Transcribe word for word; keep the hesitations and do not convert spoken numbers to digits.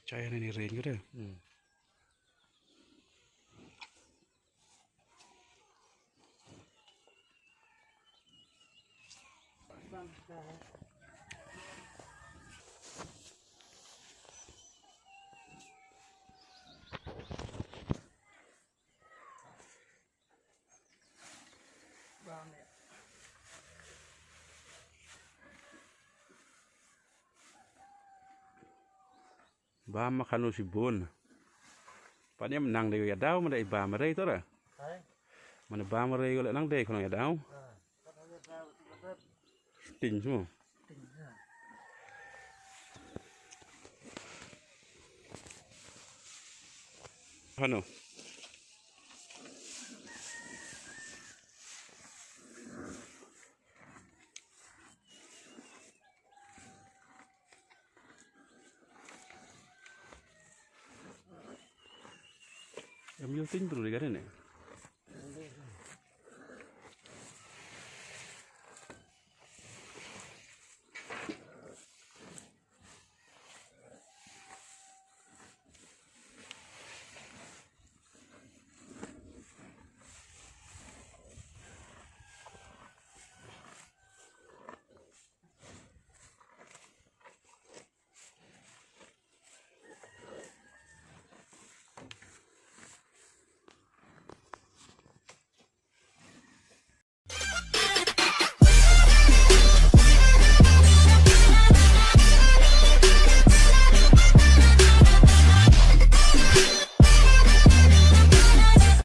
Chai ne ni ring gitu. Hmm. Bam ma khano shibun. Pan em nang dei ya daw ma dei bam rei to ra. Hai. Mana bam rei ko le nang dei khano ya daw. Ah. Ting semua. Ting, ya. Khano. Em ïoh ting bru di ka ne.